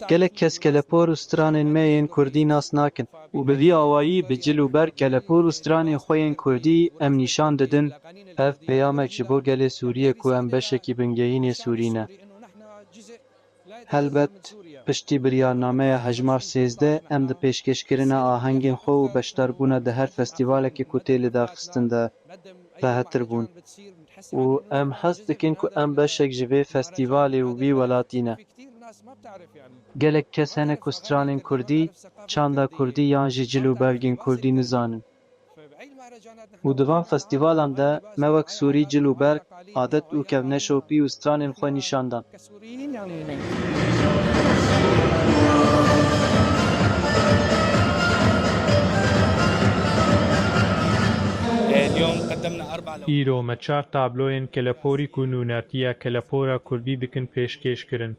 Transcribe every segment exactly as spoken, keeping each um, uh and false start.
Gelek kes kelepor û stranên me yên kurdî nas nakin û bi vî awayî bi cil û berg kelepor û stranên xwe yên kurdî em nîşan didin. Ev peyamek ji bo gelê Sûriyê ku em beşekî bingehînê Sûrî ne. Helbet, piştî biryarnameya hejmar sêzdeh em di pêşkêşkirina ahengên xwe û beşdarbûna di her festîvalekê ku tê lidarxistin de rehetir bûn. Û em hest dikin ku em beşek ji vê festîvalê û vî welatî ne. Gelek kes hene ku stranên kurdî, çanda kurdî yan jî cil û belgên kurdî nizanin. Û di van festîvalan de me wek Sûrî cil û berg, adet û kevneşopî û stranên xwe nîşan dan. Îro me çar tabloyên keleporî ku nûnertiya kelepora kurdî dikin pêşkêş kirin.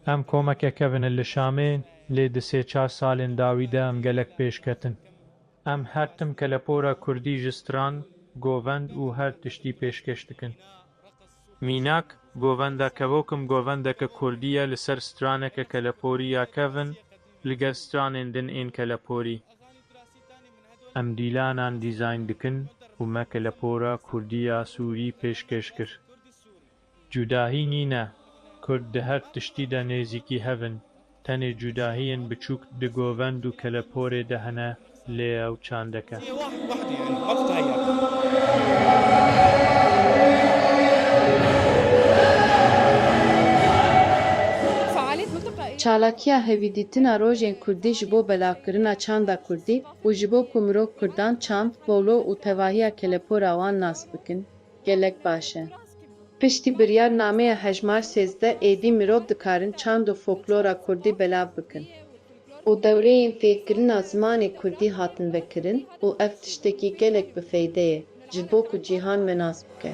Em komeke kevin in li Şamê, lê di sê çar salên dawî de em gelek pêş ketin. Em her tim kelepora kurdî ji stran, govend û her tiştî pêşkêş dikin. Mînak, govenda kevokim govendeke kurdî ye li ser straneke keleporî ya kevin, li gel stranên din ên keleporî. Em dîlanan dîzayn dikin û me kelepora kurdî ya sûrî pêşkêş kir. Cudahî nîne, kurd di her tiştî de nêzîkî hev in, tenê cudahiyên biçûk di govend û keleporê de hene, lê ew çandek e. Çalakiya hevîdîtina rojên kurdî ji bo belavkirina çanda kurdî û ji bo ku mirov kurdan çand, polo û tevahiya kelepora wan nas bikin, gelek baş e. Piştî biryarnameya hejmar sêzdeh êdî mirov dikarin çand û folklora kurdî belav bikin. Û dewreyên fêrkirina zimanê kurdî hatin vekirin û ev tiştekî gelek bi feyde ye ji bo ku cîhan me nas bike.